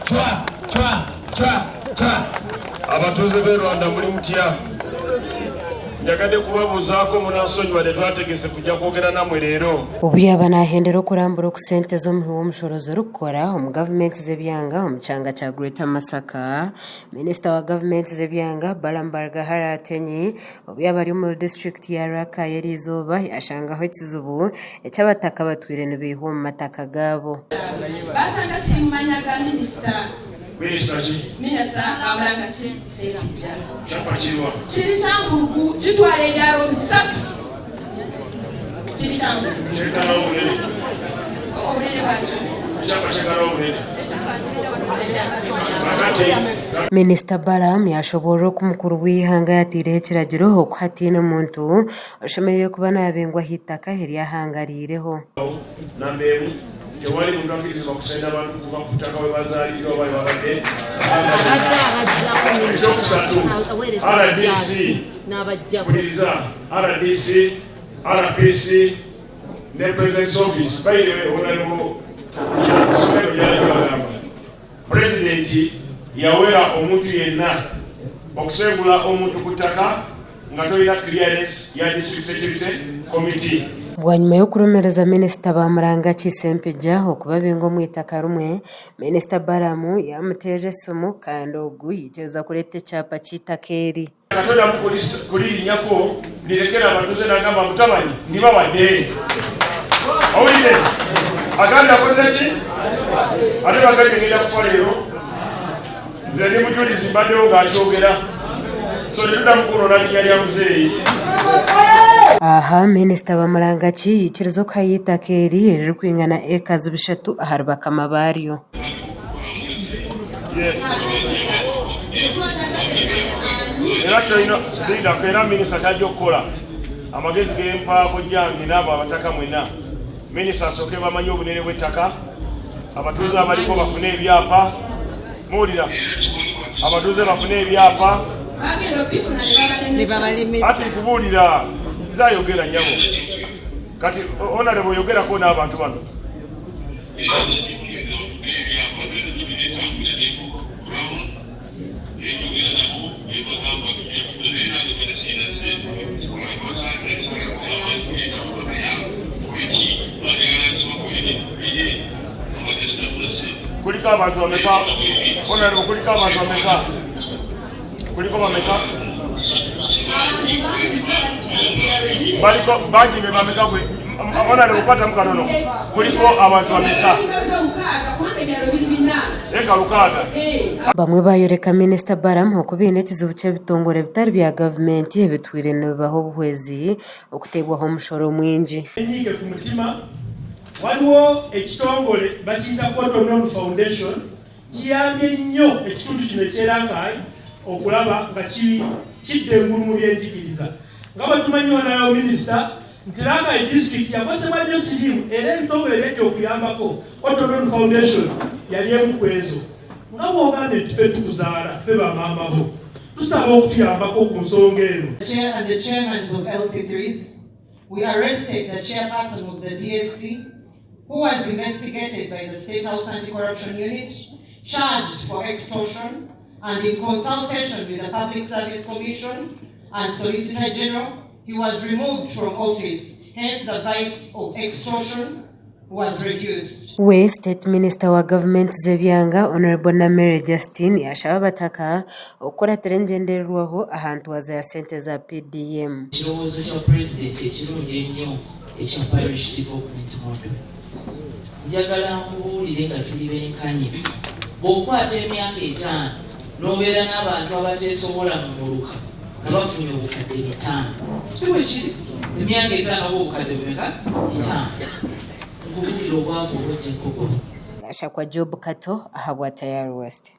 Cwa, cwa, cwa, cwa. Abatuuze b'e Rwanda muli mutya? Njagadde kubabuuzaako munansonyiwa tetwategese kujja kwogera nammwe leero. Obu yaaba naahendera okurambura oku sente z'omuhi w'omushoro zirikukora omu gavumenti z'ebyanga omu kyanga kya Greater Masaka, Minisita wa gavumenti z'ebyanga Balaam Barugahara Ateenyi obu yaaba ari omuri disiturikiti ya Rakai eriizooba yaashangaho ekizibu eky'abataka batwire nibaihwa omu mataka gaabo. Baasanga kiri mu manya ga minisita. Minisita ki? Minisita Bamurangaki Ssempijja. Kyapa kiriwa? Kiri Kyamburugu kitwara ebyaro bisatu. Kiri Kyamburugu. Kyenkana obunene? Obunene bwakyo. Ekyapa kyenkana obunene? Kakati. Minisita Balaam yashoboorora oku mukuru w'eihanga yateireho ekiragiro oku hataine muntu oshemereire kuba nabingwa ah'eitaka eri ahangariireho. Namba emu, Tewali muntu akirizibwa kusenda bantu kuva ku ttaka we bazaaliddwa oba we babadde bazaalibwa. Ekyokusatu, rdc, wuliriza, rdc, RPC ne President's Office, by the way, Honourable Kisomero byali bagamba, Pulezidenti yawera omuntu yenna okusengula omuntu ku ttaka nga tolina clearance ya District Security Committee. Bwanyima y'okurumiiriza Minisita Bamurangaki Ssempijja okubabinga omu eitaka rimwe, Minisita Balaam yaamuteerera esimu kandi ogu yaikiriza kureeta ekyapa ky'eitaka eri. Katodamu kulirinyako lirekere abatuuze nagamba mutabani ndibawadde. Owulidde? Agambye akoze ki? Ate bagambye ngenda kufa leero. Nze ndi mujulizi mbaddewo ng'akyogera. So tetuddamu kwonoona linnya lya muzeeyi. Aha, Minisita Bamulangaki yaikiriza okuhayo eitaka eri eririkwingana ekazi bishatu ahari bakama baaryo. Yes. Era kyolina lindako era minisita kyajja okukola amagezi gempaako jange n'abo abataka mwena minisita asooke bamanye obunene bw'ettaka abatuuze abaliko bafune ebyapa muwulira abatuuze bafune ebyapa ati nkubuulira nze ayogera nyabo kati onalebo oyogerako n'abantu bano Kuliko abantu bameka? Honorable, kuliko abantu bameka? Kuliko bameka? Baliko bangi be bameka gwe? Honorable, kwatamu katono. Kuliko abantu bameka? Eka lukaaga. Bamwe baayoreka Minisita Balaam oku baine ekizibu ky'ebitongore bitari bya gavumenti ebitwire nibibaha obuhwezi okuteebwaho omushoro mwingi. Enyiike ku mutima, Waliwo ekitongole bakiyita Cotton On Foundation kiyambye nnyo ekitundu kino eky'e Rakai okulaba nga kidda engulu mu byenjigiriza. Nga bwe tumanyi Honourable Minister nti Rakai District yakosebwa nnyo siriimu era ebitongole ebyajja okuyambako Cotton On Foundation yali emu kwezo. Nga bw'ogambye nti ffe tukuzaala, ffe ba maama bo, tusaba okutuyambako ku nsonga eno. The chair and the chairmans of LC3s We arrested the chairperson of the DSC who was investigated by the State House Anti-Corruption Unit, charged for extortion, and in consultation with the Public Service Commission and Solicitor General, he was removed from office, hence the vice of extortion was reduced. We State Minister wa gavumenti z'ebyanga Honourable Namere Justine yashaba abataka okukuratira engyendererwaho aha ntwaza ya sente za PDM. Ekirowoozo kya Pulezidenti ekirungi ennyo ekya Parish Development Model. Njagala nkubuulire nga tuli benkanye, bw'okwata emyaka etaano n'obeera n'abantu abateesobola mu muluka nga bafunye obukadde bitaano, si bwe kiri? Emyaka etaano oba obukadde bumeka? Bitaano. Nkubuulire obwavu obw'ejja enkokola. Gashakwa Job Kato ahabwa Tayari West.